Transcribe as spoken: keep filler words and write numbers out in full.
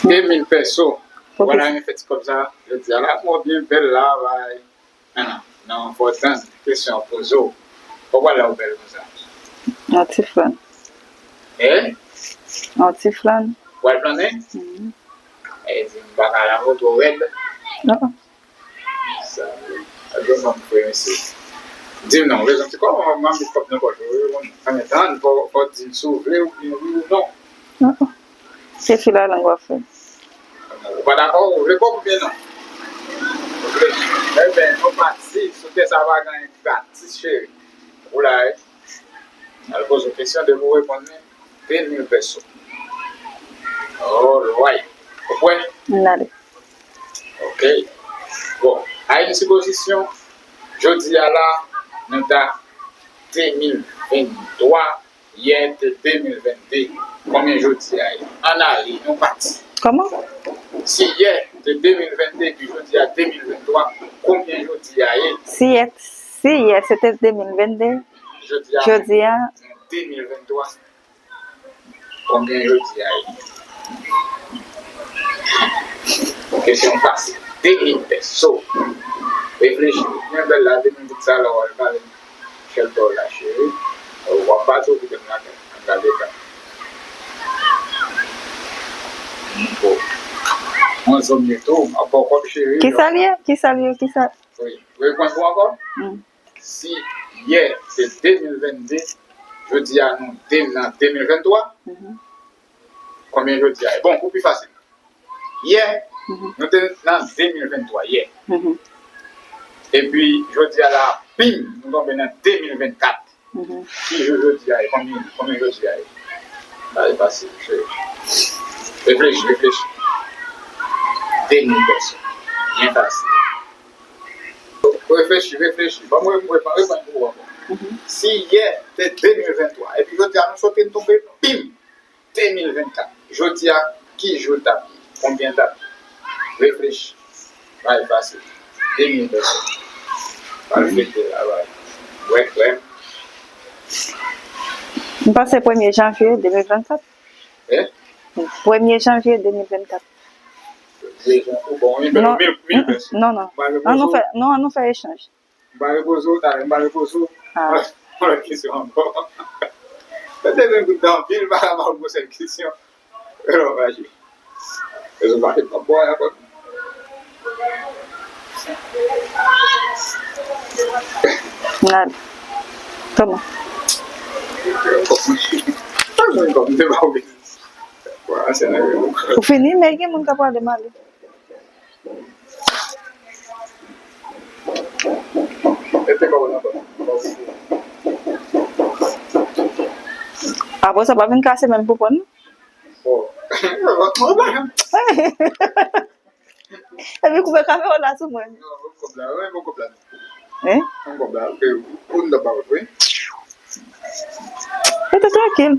De mil pèso. Ou pa ta renmen fè ti kòb sa jodi a la? Ou byen bèl la, bay. Ah, non, non, fò w tann kesyon an poze w. Ou pa wè w bèl konsa? Yon ti flann. Eh? Yon ti flann. Ou al flannen? Mhm. E di m pa ka lave w twò rèd. Non. Sa, sa gen fanm fre, mesye. Di m non, rezon se kòman m ap met kòb nan pòch ou, wi, bon, an men tann, fò, fò di m si w vle ou byen wi ou non. Non. Se fil a lang w ap fè. Ou pa dakò, ou vle kòb oubyen non? Ou vle? Ebyen, nou pati, sou tè sa pa gen anyen gratis, cheri. Ou la, wi. Al poze w kesyon, depi w reponn li, de mil pèso. Alright. Ou prè? N ale. Ok. Bon, a yon sipozisyon, jodi a la, nou ta de mil venntwa, yè te de mil vennde. Konbyen jodi a ye? Ann ale, nou pati. Kòman? Si yè te de mil vennde, epi jodi a de mil venntwa, konbyen jodi a ye? Si yè, si yè se te de mil vennde, jodi a, jodi a, de mil venntwa. Konbyen jodi a ye? Kesyon fasil. De mil pèso. Reflechi. Byen bèl la, de mil goud sa la, w al pale. Chèl pa w la, cheri. W ap pase w kite m lakay. Ann gade tan. Bon. Mwen zonm li tou, m ap ba w kòb, cheri. Kisa l ye? Kisa l ye? Kisa? Wi. Ou reponn pou ankò? Mm. Si yè se de mil vennde, jodi a nou de, nan de mil venntwa, mhm, konbyen jodi a ye? Bon, pou pi fasil. Yè, mhm, nou te nan de mil venntwa, yè. Mhm. Epi, jodi a la, pim, nou tonbe nan de mil vennkat. Mhm. Ki jou jodi a ye? Konbyen, konbyen jodi a ye? Sa se fasil, cheri. Reflechi, reflechi. De mil pèso. Byen fasil. Reflechi, reflechi. Ban mwen, mwen, mwen reponn pou ou ankò. Mhm. Si yè te de mil venntwa, epi jodi a nou sote, nou tonbe, pim, de mil vennkat. Jodi a, ki jou l t ap ye? Konbyen l t ap ye? Reflechi. Bagay fasil. De mil pèsòn. Pral fete la, bay. Bwè krèm. M panse premye janvye de mil vennkat. Eh? Premye janvye de mil vennkat. Premye janvye, bon, wi, men non, mil, mil pèsòn. Non, non. Ann nou fè, non, ann nou fè echanj. M pa repoze w, talè m pa repoze w. Ah. Yon lòt kesyon ankò. Mwen te vin goute anpil, m pa ka ba w yon sèl kesyon. Alò, vaji. Rezon pa fèt m ap bò ankò. Gad. Kòman? Kòman? Kòman m te ba w kesyon? Ou fini, men gen moun k ap rale m ale. Apre sa, pa vin kase menm pou pran. Epi koupe kamera la sou mwen. Hein? Rete trankil.